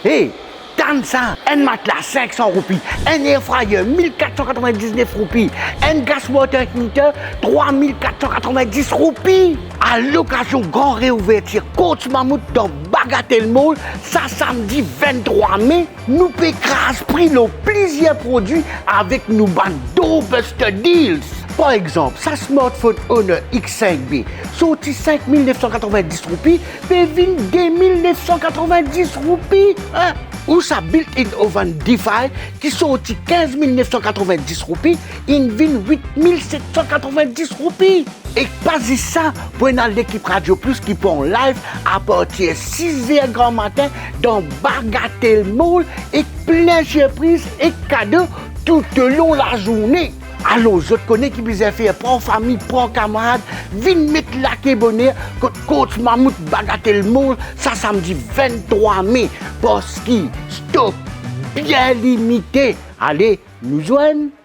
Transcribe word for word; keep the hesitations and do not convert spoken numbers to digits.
Hey, tann sa, enn matla sink san roupi, enn air fryer mil kat san katrovin-diznef roupi, enn gas water heater trwa mil kat san katrovin-dis roupi. A lokazion gran reouvertir Courts Mammouth dan Bagatelle Mall, sa samdi vinn-trwa me, nou pe kraz pri lor plizier prodwi avek nou bann doorbuster deals. Par exanp, sa smartphone Honor X sink B, sorti sink mil nef san katrovin-dis roupi, pe vinn de mil nef san katrovin-dis roupi, hein? Ou sa built-in oven Defy ki sorti kinz mil nef san katrovin-dis roupi, inn vinn wit mil set san katrovin-dis roupi. Ek pa zis sa, pou ena lekip Radio Plus ki pou an live apartir siz er gramatin dan Bagatelle Mall ek plin sirpriz ek kado toutolong lazourne. Alor, zot kone ki bizin fer, pran fami, pran kamarad, vinn met lake boner kot Courts Mammouth Bagatelle Mall sa samdi vinn-trwa me, parski stok bien limite. Ale, nou zwenn!